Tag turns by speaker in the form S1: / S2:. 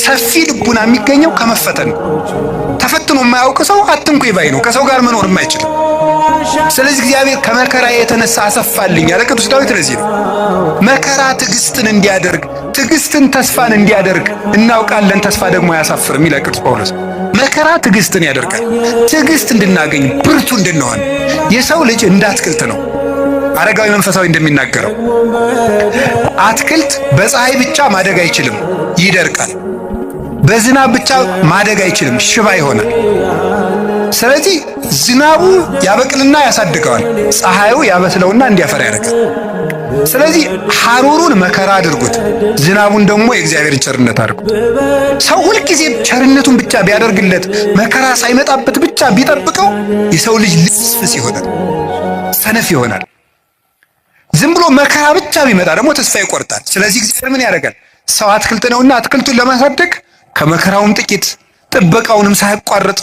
S1: ሰፊ ልቡና የሚገኘው ከመፈተን ነው። ተፈትኖ የማያውቅ ሰው አትንኩኝ ባይ ነው፣ ከሰው ጋር መኖር የማይችልም። ስለዚህ እግዚአብሔር ከመከራ የተነሳ አሰፋልኝ ያለ ቅዱስ ዳዊት ለዚህ ነው። መከራ ትዕግስትን እንዲያደርግ፣ ትዕግስትን ተስፋን እንዲያደርግ እናውቃለን፣ ተስፋ ደግሞ አያሳፍርም ይላል ቅዱስ ጳውሎስ። መከራ ትዕግስትን ያደርጋል። ትዕግስት እንድናገኝ፣ ብርቱ እንድንሆን። የሰው ልጅ እንደ አትክልት ነው። አረጋዊ መንፈሳዊ እንደሚናገረው አትክልት በፀሐይ ብቻ ማደግ አይችልም፣ ይደርቃል። በዝናብ ብቻ ማደግ አይችልም፣ ሽባ ይሆናል። ስለዚህ ዝናቡ ያበቅልና ያሳድገዋል፣ ፀሐዩ ያበስለውና እንዲያፈራ ያደርጋል። ስለዚህ ሐሩሩን መከራ አድርጉት፣ ዝናቡን ደግሞ የእግዚአብሔርን ቸርነት አድርጉት። ሰው ሁልጊዜ ቸርነቱን ብቻ ቢያደርግለት፣ መከራ ሳይመጣበት ብቻ ቢጠብቀው የሰው ልጅ ልፍስፍስ ይሆናል፣ ሰነፍ ይሆናል። ዝም ብሎ መከራ ብቻ ቢመጣ ደግሞ ተስፋ ይቆርጣል። ስለዚህ እግዚአብሔር ምን ያደርጋል? ሰው አትክልት ነውና አትክልቱን ለማሳደግ ከመከራውም ጥቂት፣ ጥበቃውንም ሳያቋርጥ